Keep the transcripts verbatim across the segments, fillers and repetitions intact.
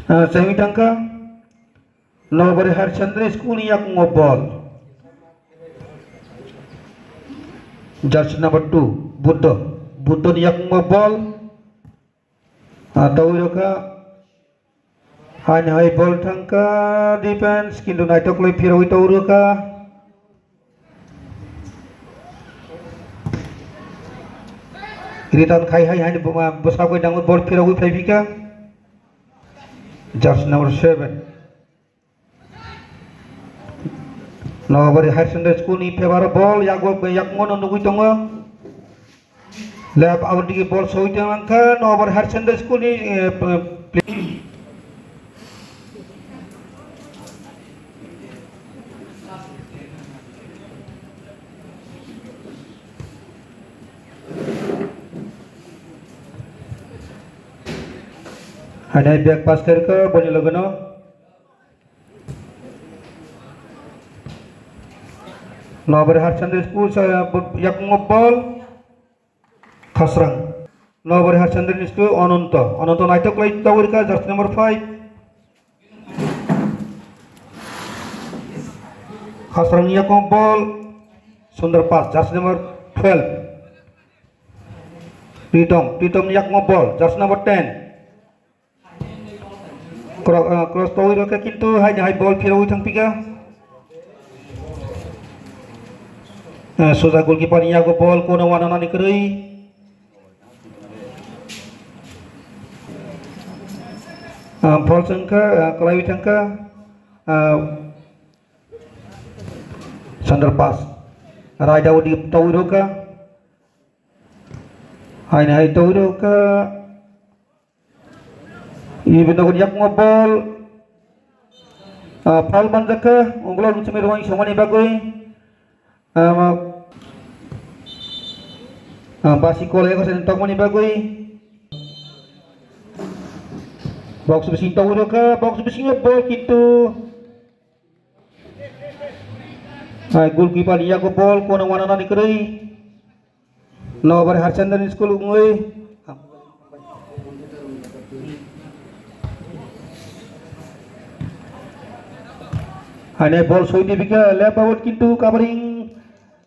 Ah, semi tangka. Nobari Higher Secondary School ni yakungo ball. Jersey number two, Buddho. Buddho ni yakungo ball. Ah, tawirokha. Haini hai ball thangkha defense, kintu naitoklai phirogwi tawirokha. Return khai hai haini buma bwsakwi nangwi ball phirogwi phaiphikha. Jersey number seven. Nobari Higher Secondary School ni favour o ball yago, yakungno nugwi tongo. Left out digi ball soi tongkha Nobari Higher Secondary School ni, eh, play. Hainai back pass khairokha boni logono. Nobari Higher Secondary School sa, yakungo ball. Khasrang. Nobari Higher Secondary School Ononto. Ononto naitoklai tawirokha jersey number five. Khasrang ni yakungo ball. Sundar pass, jersey number twelve. Pritom, Pritom ni yakungo ball, jersey number ten. Kro-, ah, cross tawirokha kintu haini hai ball phirogwi thangphikha. Ah, soja goalkeeper ni yago ball kono wananani kwrwi. Ah, ball chwngkha, ah, kwlaiwi thangkha. Ah, Sundar pass. Right out di tawirokha. Haini hai tawirokha. Ibe nogo yakungo ball. Ah, foul manjakha, unglo rwchapmani rwng songmani bagwi. Ah, ah, basi kol eko sen tokmani bagwi. Box bising tawirokha, box bisingo ball kintu. Hai, goalkeeper ni yago ball kono wananani kwrwi. Nobari Higher Secondary School wngwi. Hainai ball soi di bikha left out kintu covering,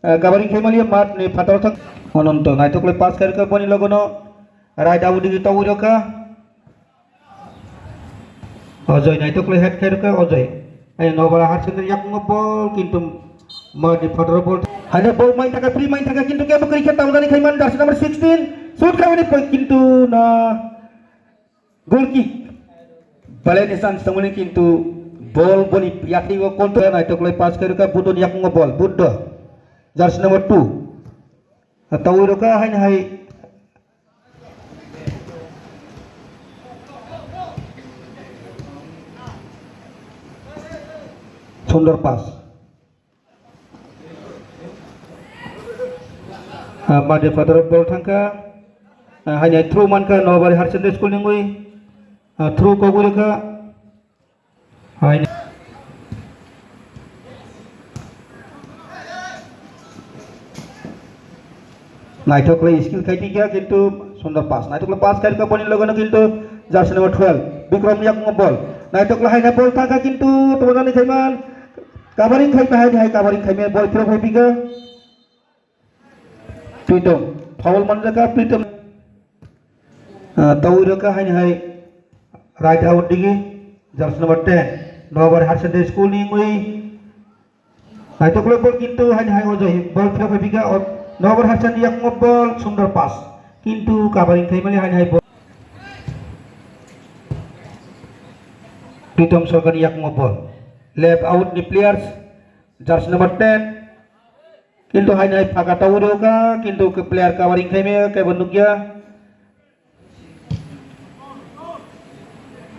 eh, covering khaimaliya mat ni phataro thang. Ononto naitoklai pass khairokha boni logono right out digi tawirokha. Ojoi naitoklai head khairokha Ojoi. Ai Nobari Higher Secondary yakungo ball kintu madi phataro ball. Haino ball main thangkha, free main thangkha kintu kebo kwrwikha tamjani khaiman jersey number sixteen. Shoot khaimani poi kintu na goal kick. Balai ni chance tongmani kintu ball boni yathai o control naitoklai pass khairokha Buddho ni yakungo ball. Buddho. Jersey number two. Tawirokha haino hai. Sundar pass. Ah, madi phataro ball thangkha. Ah, haino throw mankha Nobari Higher Secondary School ni wngwi. Ah, throw kogwi rwkha. Hai. Naithoklai skill khai tikya kintu sundor pass. Naithoklai pass khai kha boni logono kintu jersey number twelve Bikrom yakungo ball. Naithoklai haina ball thangkha kintu tubunani khaiman covering khai hai hai covering khai ball throw khai pika. Pritom, foul manjak kha Pritom. Ah, tawirok kha haini hai right out digi, jersey number ten, Nobari Higher Secondary School ni wngwi. Naithoklai ball kintu haini hai ojai ball throw khai pika, Nobari Higher Secondary yakungo ball sundor pass. Kintu covering khai mali haini hai ball. Pritom Sarkar ni yakungo ball. Left out ni players, jersey number ten. Kintu haini hai paka tawirok kha, kintu ke player covering khai maya, kebo nukya.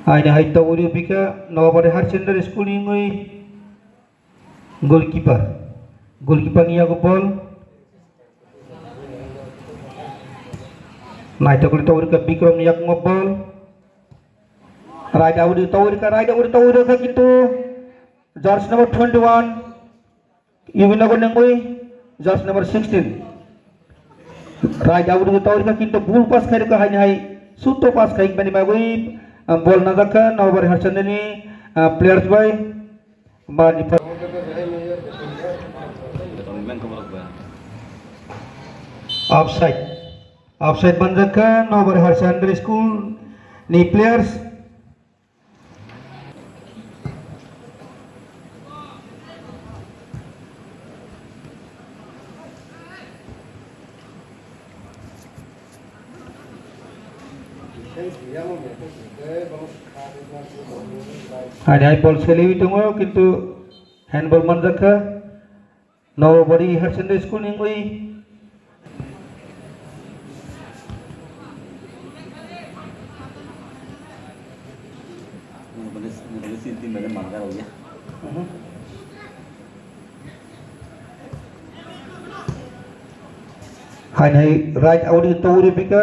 Haini hai tawirok pika, Nobari Higher Secondary School ni wngwi goalkeeper. Goalkeeper ni yago ball. Naithoklai tawirok kha Bikrom ni yakungo ball. Right out tawirok kha, right out tawirok kha, kintu jersey number twenty-one. Iwinogo nengwi jersey number sixteen. Right out ni tawirka kintu bul pass khai rwkha haini hai sutto pass khai bani bagwi Ah, bol najak kha Noabari Higher Secondary ni, ah, players bai. Mani pa-, offside. Offside manjak kha Noabari Higher Secondary School ni players. Hai, hai, bol seliwi tongo, kintu handball manjak kha. Noabari Higher Secondary School ni wngwi. Hai, hai, right out ni tongwi rwphi kha.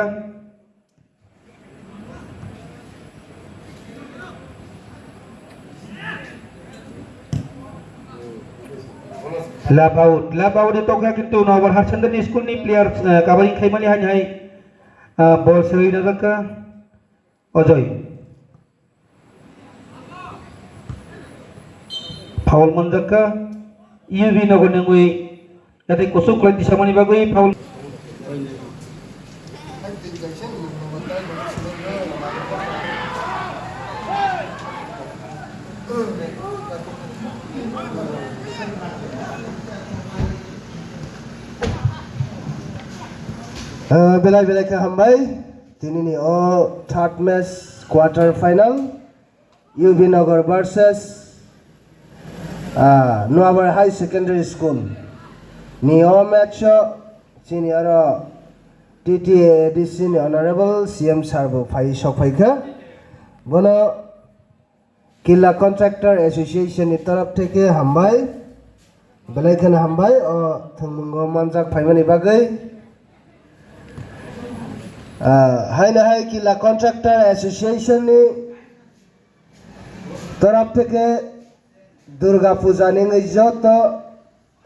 Lap out, lap out ni tokha kintu Noabari Higher Secondary School ni player, eh, kabari khaimani hai hai, eh, bol soi rwjak kha Ojoi. Foul manjak kha, U B Nagar ni wngwi, nathai kuchuk khlai tisamani bagwi foul. Ah, belai belai khe hambai. Tinini o third match quarter final. U B Nagar versus, ah, Noabari Higher Secondary School ni o match o chini oro T T A A D C ni Honorable C M Sir bo phai sok phai kha. Bono Killa Contractor Association ni torop theke hambai. Belai kheno hambai o thwngmungo manjak phaimani bagwi. Ah, haino hai Killa Contractor Association ni torop theke Durga Puja ni wngwi joto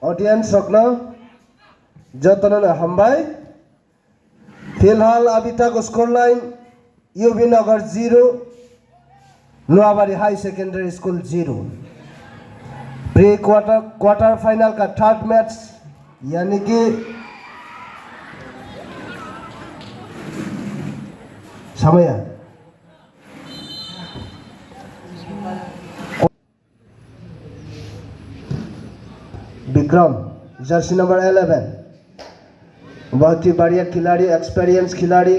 audience rokno jotono no hambai. Filhal abitako score line, U B Nagar zero, Noabari Higher Secondary School zero. Pre quarter, quarter final ka third match, yani ki samaya. Bikram, jersey number eleven. बहुत ही बढ़िया खिलाड़ी, experience खिलाड़ी,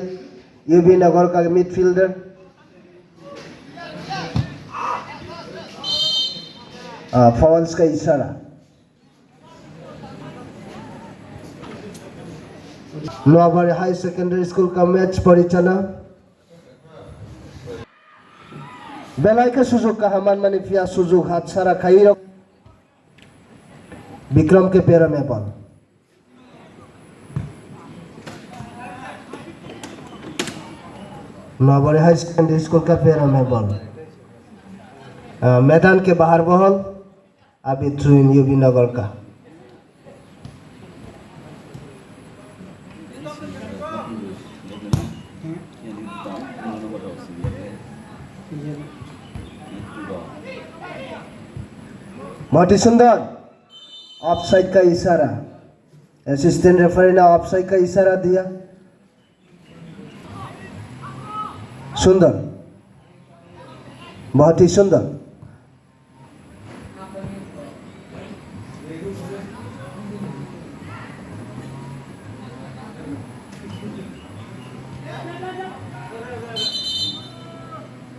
U B Nagar का midfielder। आ, fouls का इशारा। Noabari Higher Secondary School ka match porichana. Belai khe sujug kaham manmani phiya sujug hatsara khairok. Bikram ke pera me bol. Noabari Higher Secondary School ka pera me bol. Ah, मैदान के बाहर बॉल। अभी थ्रू इन U B नगर का। बहुत ही सुंदर, ऑफसाइड का इशारा। Assistant referee ने ऑफसाइड का इशारा दिया। सुंदर, बहुत ही सुंदर।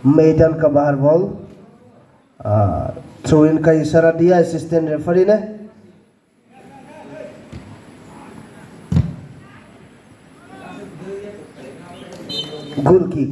मैदान का बाहर बॉल, आ, थ्रो इन का इशारा दिया असिस्टेंट रेफरी ने। Goal kick.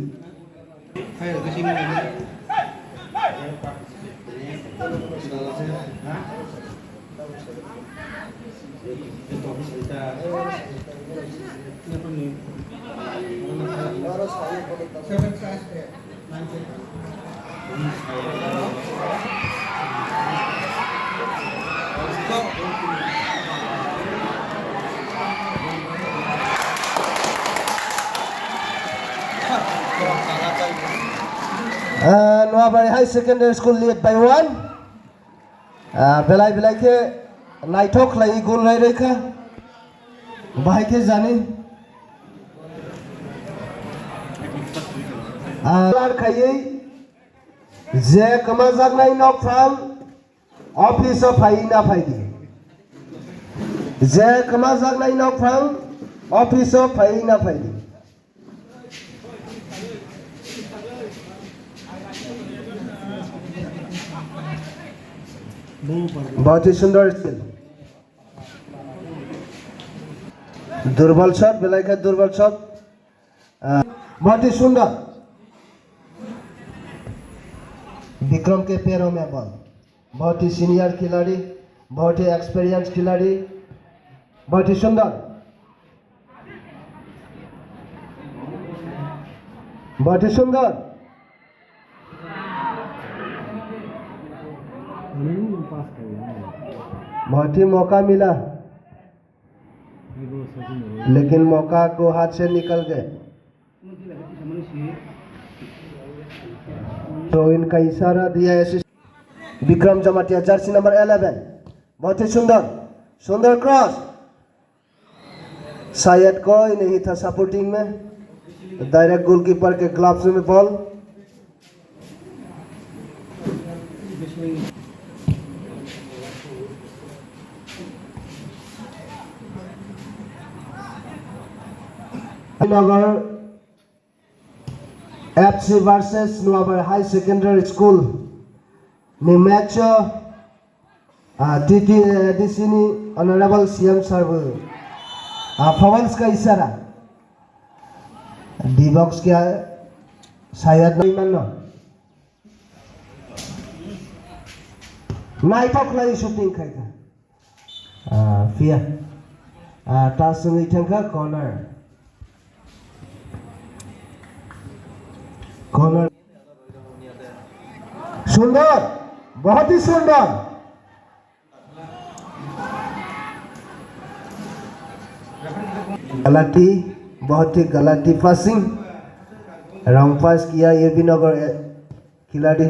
Ah, Noabari High Secondary School lead by one. Ah, belai belai khe naithok khlai gol rai rai kha. Bahai khe jani. Ah, lar khaiwi je kwmajaknai nokphang office o phaiwi na phaidi. Je kwmajaknai nokphang office o phaiwi na phaidi. Bahut hi sundor skill. Durbal shot, belai khe durbal shot. Ah, bahut hi sundor. Bikram K Pero me ball. बहुत ही सीनियर खिलाड़ी, बहुत ही एक्सपीरियंस खिलाड़ी, बहुत ही सुंदर, बहुत ही सुंदर। बहुत ही मौका मिला, लेकिन मौका को हाथ से निकल गए। Throw in का इशारा दिया है। विक्रम जमातिया, जर्सी नंबर इलेवन। बहुत ही सुंदर, सुंदर क्रॉस। शायद कोई नहीं था सपोर्टिंग में, डायरेक्ट गोलकीपर के ग्लव्स में बॉल। नगर F C versus Noabar High Secondary School ni match o, ah, T T A D C ni Honorable C M sir bo, ah, fouls ka isara. D box kya sayad nai manno. Naitok lai shooting khai kha. Ah, phiya. Ah, ta sungwi thangkha corner. Corner. Sundor, bahut hi sundor. Galati, bahut hi galati passing. Wrong pass kiya U B Nagar, eh, खिलाड़ी।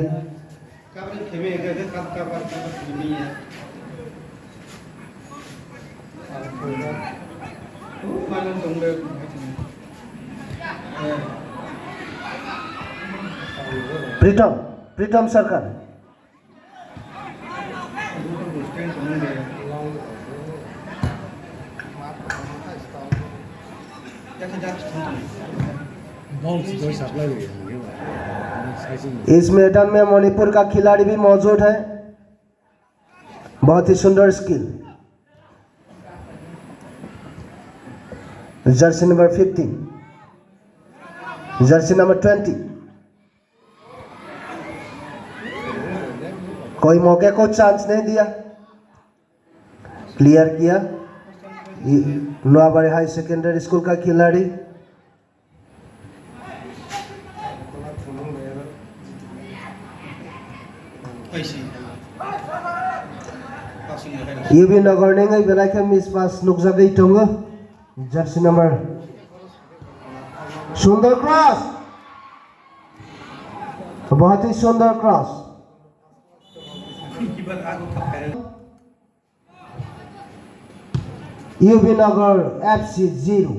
प्रीतम, प्रीतम सरकार। इस मैदान में मणिपुर का खिलाड़ी भी मौजूद है। बहुत ही सुंदर skill. Jersey number fifteen, Jersey number twenty. कोई मौके को चांस नहीं दिया, क्लियर किया। ये नोआबाड़ी हाई सेकेंडरी स्कूल का खिलाड़ी। U B Nagar ni wngwi belai khe miss pass nukjagwi tongo. Jersey number. Sundor cross. Bahut hi sundor cross. U B Nagar F C zero.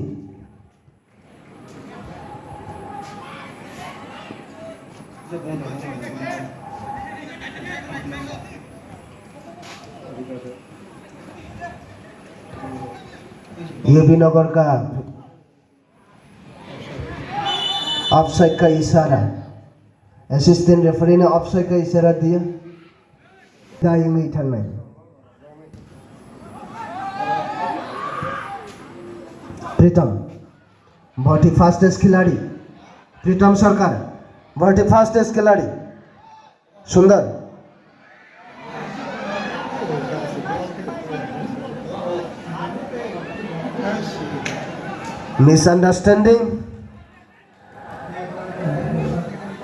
U B Nagar ka Offside ka isara. Assistant referee no offside ka isara diya. Dai wngwi thangnai. Pritam. Bahut hi fastest khiladi. Pritam Sarkar. Bahut hi fastest khiladi. Sundar. Misunderstanding.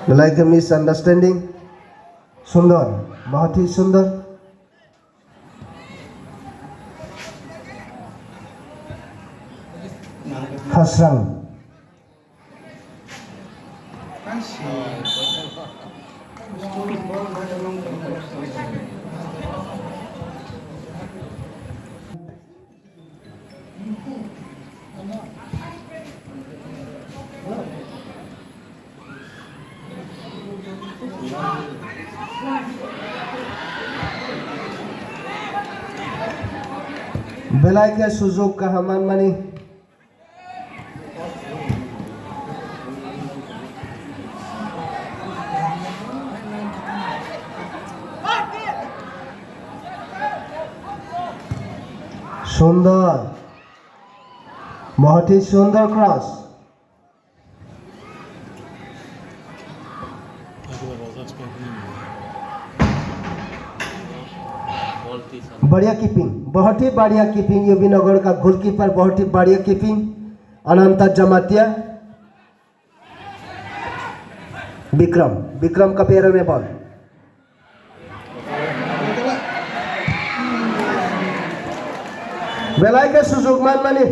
Like a misunderstanding. Sundar. Bahut hi sundar. Hasrang. Belai khe sujuk kaham manmani. Sundor. Bahut hi sundor cross. Badhiya keeping, bahut hi badhiya keeping, U B Nagar ka goalkeeper, bahut hi badhiya keeping, Ananta Jamatia. Bikram, Bikram ka pera me ball. Belai khe sujuk manmani.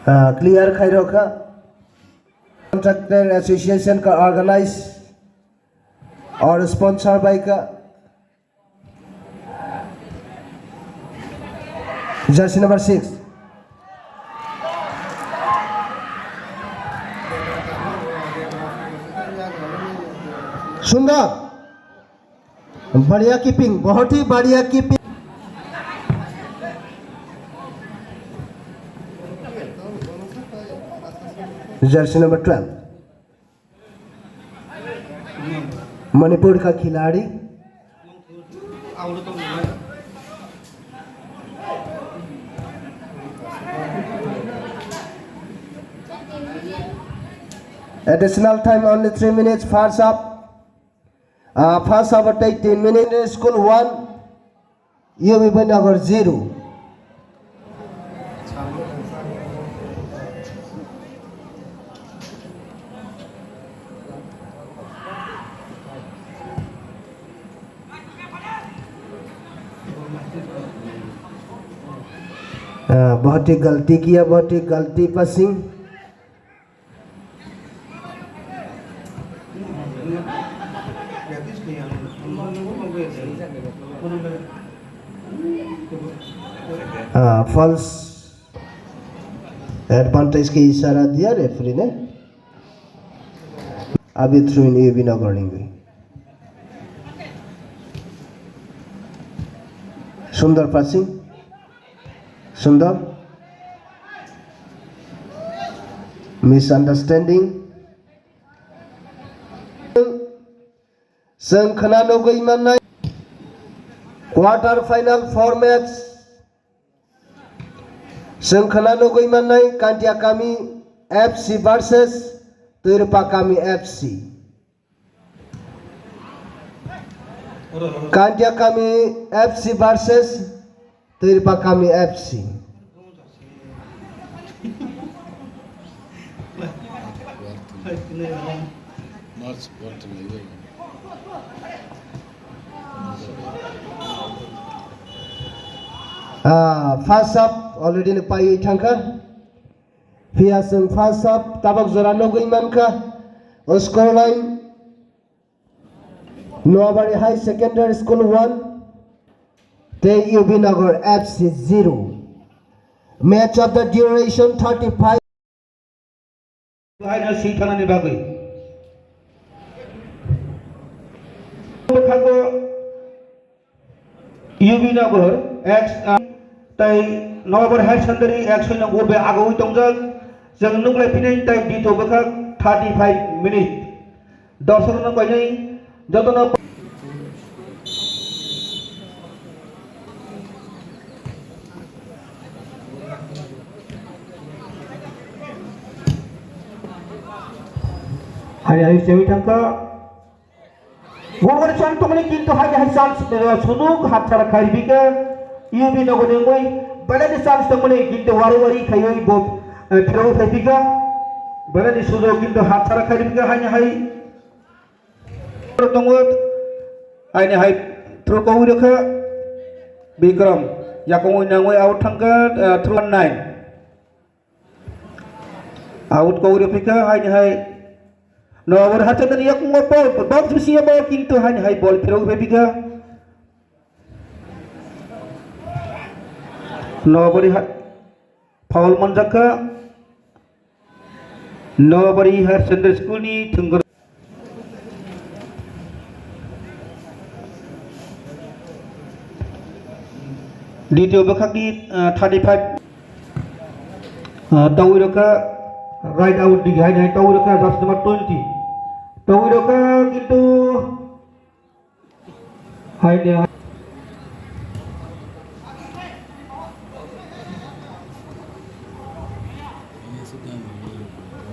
Ah, clear khairokha. Contractor Association ka organize or sponsor by ka jersey number six. Sundor. Badhiya keeping, bahut hi badhiya keeping. Jersey number twelve. Manipur ka khiladi. Additional time only three minutes, first half. Ah, first half tei tin minute, school one, U B Nagar zero. Ah, bahut hi galti kiya, bahut hi galti passing. Ah, false advantage ke isara diya referee ne. Abi throw in U B Nagar ningwi. Sundor passing. Sundor. Misunderstanding. Chwng khna nugwi mannai quarter final four match. Chwng khna nugwi mannai Kantiakami F C versus Twirpakami F C. Kantiakami F C versus Twirpakami F C. Ah, first half already ni paiwi thangkha. Phiya chwng first half tabok jora nugwi mankha. O score line Noabari High Secondary School one, tei U B Nagar F C zero. Match of the duration thirty-five. Haino swi thanani bagwi. Bwkhango U B Nagar X, ah, tei Noabari High Secondary X hoino gurbe agoi tongjak. Chwng nuklai phinai tei dito bwkhak thirty-five minute. Dorsokno koinwi jotono Hari hari sewi thangkha. Waboni chong tongmani kintu hai hai chance, eh, sunuk hathara khairibika, U B Nagar ni wngwi belai ni chance tongmani kintu wari wari khaiwi bo, eh, phirogwi phaipika, belai ni sujok kintu hathara khairibika haini hai tongo, haini hai throw kawi rwkha Bikram. Yakung nangwi out thangkha, ah, through nine. Out kok rw phikha, haini hai. No, aboni hachadani yakung ball, box bisingo ball, kintu haini hai ball phirogwi phai phikha. No, aboni ha-, foul manjakha. Nobari Higher Secondary School ni thwngwi ditiyo bwkhakni, ah, thirty five, ah, tawirokha right out digi hai hai tawirokha jersey number twenty tawirokha kintu Hai de.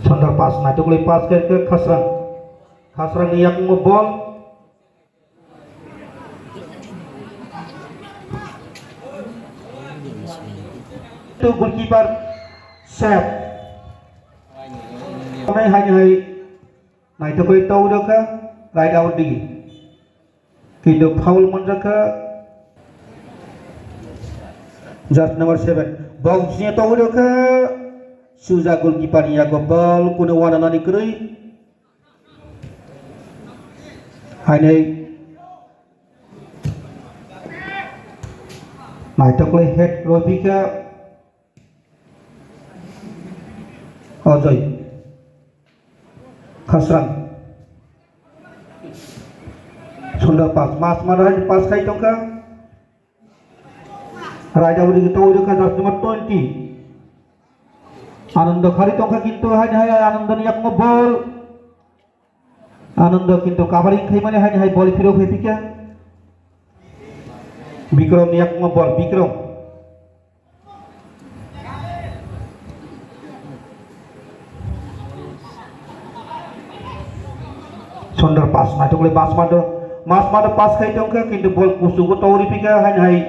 Sandar pass, naitukli pass khe, khe Khasrang. Khasrang ni yakung ball. Tu goalkeeper save. Hai, hai, hai. Naitukli tawirokha, right out digi. Kintu foul manjakha. Jersey number seven. Box ni tawirokha. Suja goalkeeper ni yago ball. Kuno wana nani kwrwi. Hainai. Naitukli head rwphikha. Ojoi. Khasrang. Sundar pass. Mas mara hai pass khai tongkha. Raja uri kita uri kha jersey number twenty. Anando khari tongkha kintu hai hai Anando ni yakmo ball. Anando kintu covering khaimani hai hai ball phirok phai phikha. Bikrom ni yakmo ball, Bikrom. Sundar pass, naitukli pass mado. Mas mado pass khai tongkha, kintu ball kusugo tawri phikha, hain hai.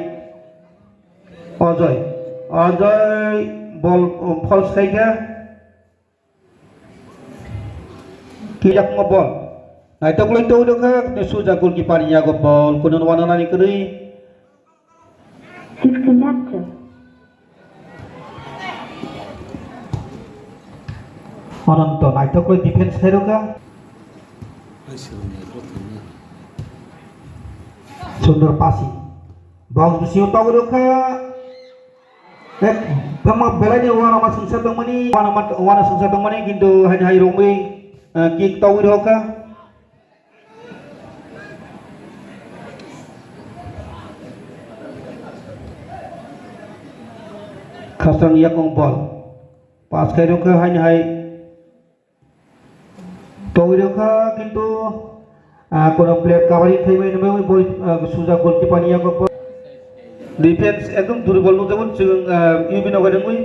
Ojoi. Ojoi ball, um, false khaikha. Kiyakma ball. Naitukli tawri kha, kintu suja goalkeeper ni yago ball, kuno wana nani kwrwi. Disconnected. Ananto naitok koi defense khairokha. Sundar pasi. Box bisingo togwi rokha. Ek, tamo belai ni wana ma singsa tongmani, wana ma, wana singsa tongmani, kintu haini hai romwi, eh, kick togwi rokha. Khasang yakung ball. Pass khai rokha haini hai. Togwi rokha kintu, ah, kono player kabari khai mai nang ball, ah, suja goalkeeper ni yago ball. Defense ekdom durbol nukjago chwng, ah, U B Nagar wngwi.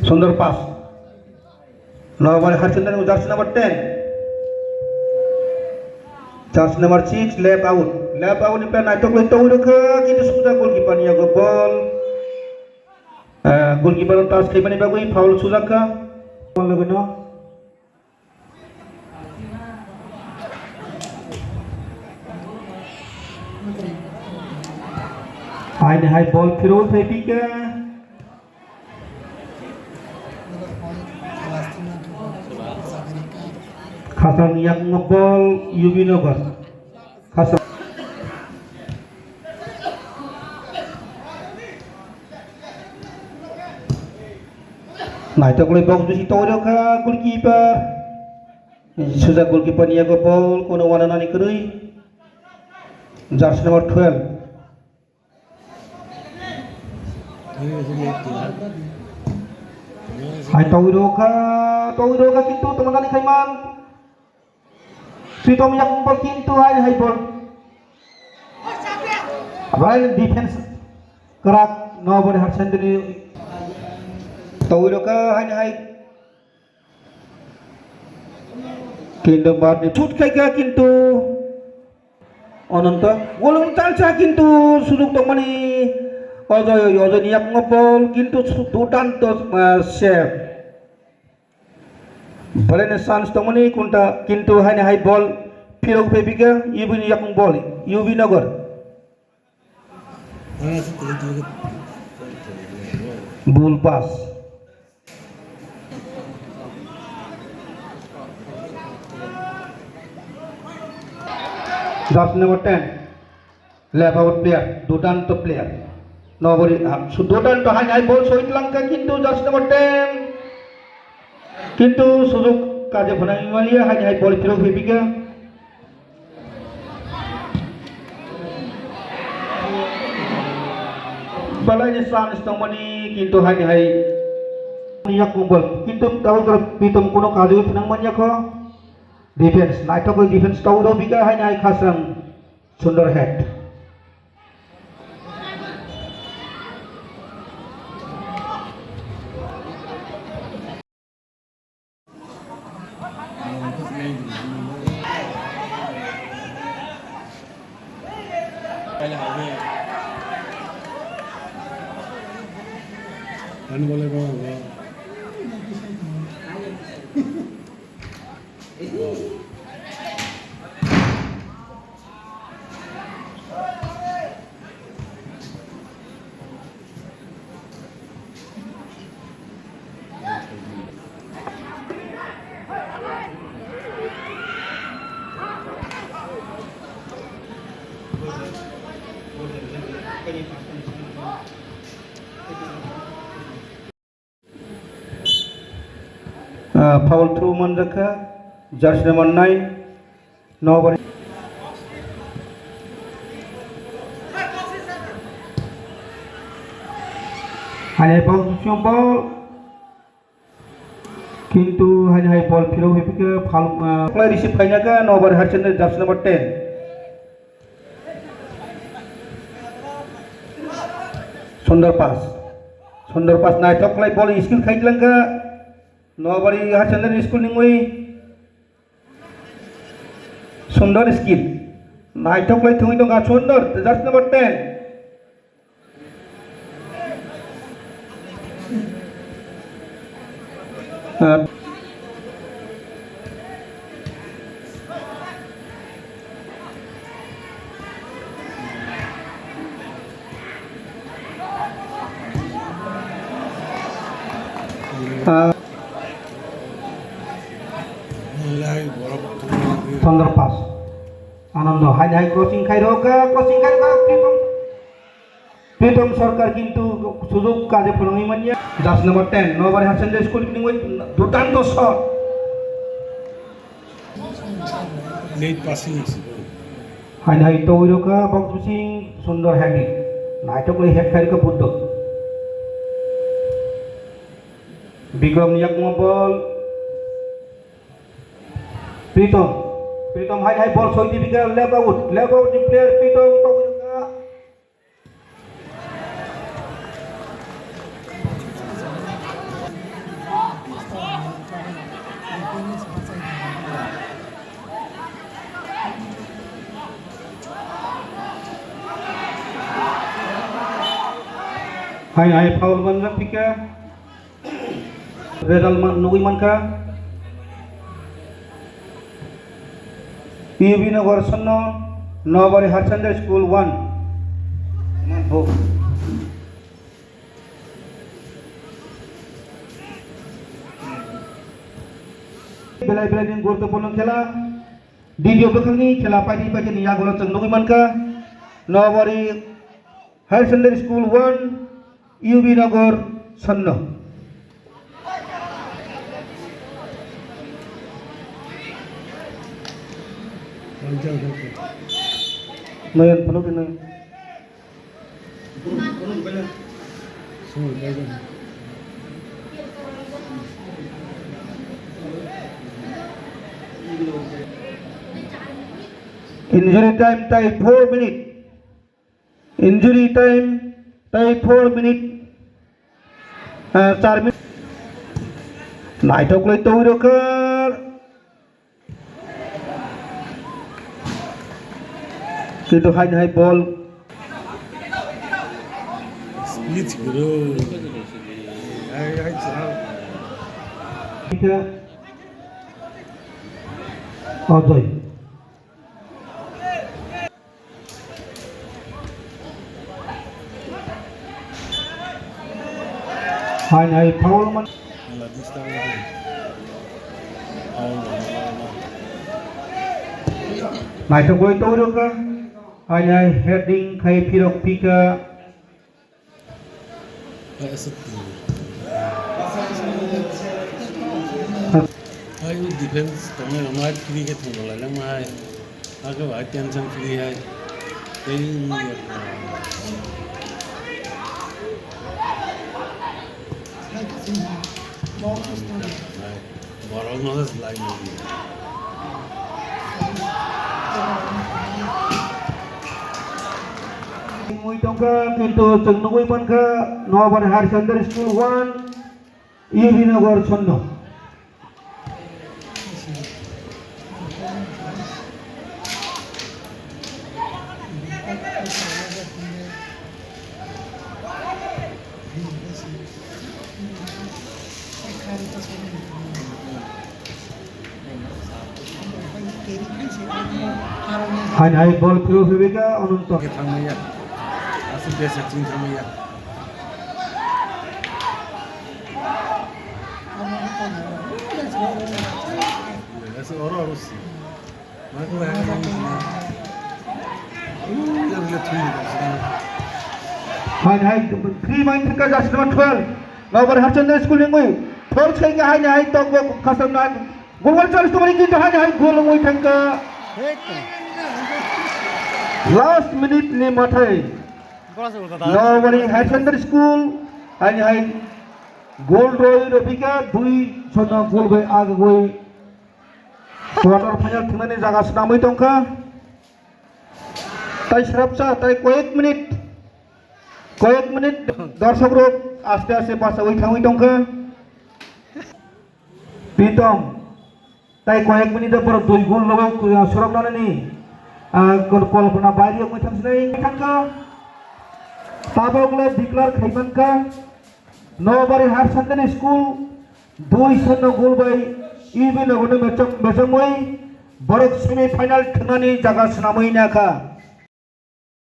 Sundar pass. Nobari Harchandani jersey number ten. Jersey number six, left out. Left out ni plan naitok lai togwi rokha, kintu suja goalkeeper ni yago ball. Eh, goalkeeper touch khaimani bagwi foul sujakha. Ball logino. Haini hai ball phirwi phai phikha. Khasang yakung ball U B Nagar. Khasang. Naitok lai box bisi togwi rokha goalkeeper. Suja goalkeeper ni yago ball, kono wana nani kwrwi. Jersey number twelve. Hai togwi rokha, togwi rokha kintu tongmani khaiman. Pritom yakung ball kintu hai hai ball. Abai defense kwrak no body hard sendri. Togwi rokha hai hai. Kintu bar ni shoot khaikha kintu Ananto golung talsa kintu sujug tongmani Ojoi, Ojoi ni yakung ball kintu su-, dutanto, ah, save. Bwlai ni chance tongmani kunta kintu haini hai ball Phirok phaipikha U B ni yakung bol, U B Nagar. Bul pass. Jersey number ten, left out player, Dutanto player. Nobori, ah, su-, Dutanto hai hai bol soi langkha, kintu jersey number ten. Kintu sujok kaje phwnangmani hai hai bol phirok phaipikha. Belai ni chance tongmani, kintu hai hai yakung bol. Kintu tabuk Pritom kuno kaje phwnangmani yakho. Defense, naithok defense tong rw bikha hai hai khasrang sundor head. Ah, foul throw manjakha, jersey number nine, Nobari. Hani ball, ball. Kintu hani hai ball phirok hai phikhe foul, ah, play receive khainakha, Nobari Higher Secondary jersey number ten. Sundor pass. Sundor pass naithok khlai bol skill khai langkha. Nobari Higher Secondary School ni mui. Sundor skill. Naithok khlai thungwi tongkha Sundor, jersey number ten. Ah. Ah. Pondro pass. Anando, hai hai crossing khai rok, crossing khai rok, Pritom. Pritom Sarkar kintu sujok kaje phwnangwi manya. Jersey number ten, Nobari Higher Secondary School ni mui, Dutanto shot. Late passing. Hai hai twi rokha bok bising sundor heading. Naithok lai head khai rokha Buddho. Bikram ni yakmo ball. Pritom. Pritom hai hai ball soi di bikha left out. Left out ni player Pritom twi rokha. Hai hai foul manjak phika. Result man, nugwi mankha. P U B Nagar shunno, Nobari Higher Secondary School one. Belai belai ni guruttopurno khela. Ditiyo bwkhakni khela paidi paidi ni yagulo chwng nugwi mankha. Nobari Higher Secondary School one, U B Nagar shunno. Noyan phunukdi noyan. Injury time tai four minute. Injury time tai four minute, ah, char minute. Naithok lai twi rokha. Kintu hai hai ball. Speed guru. Hai hai chal. Ojoi. Hai hai foul man. Naithok goi toro ka. Hai hai heading khai phirok pika. Hai, aswk twi. Hai, o defense tongnai rok no hai free khe thwng rwlai langma hai. Hakhe bo hai tension free hai. Tei wngya. Hai. Borok no se slai nai. Mui tongkha, kintu chwng nugui mankha, Nobar Higher Secondary School one, U B Nagar Sonno. Hai hai bol phirok phirika Ananto. Thangmaya. Aswk besa chini thangmaya. Aswk oro oro si. Hai hai three point thika jersey number twelve. Nobar Higher Secondary School ni mui. Foul khaika hai hai tok bo khasam na. Goal wall chance tumani kintu hai hai goal wngwi thangka. Last minute ni mathai. Nobar Higher Secondary School hai hai goal roi robika dui sona goal bai agagoi. Quarter final thwngnani jaga swnamwi tongkha. Tai srapsa, tai koyek minute, koyek minute dorsokrok aste aste bachaui thangwi tongkha. Pritom, tai koyek minute borok dui goal logo, ah, sorok nanani, ah, kol-, kolpona bairi wngwi thangsinai thangkha. Tabok le declare khaimankha. Nobari Higher Secondary School dui sonna goal bai U B Nagarno mecham-, mechamwi borok semi final thwngnani jaga swnamwi nakha.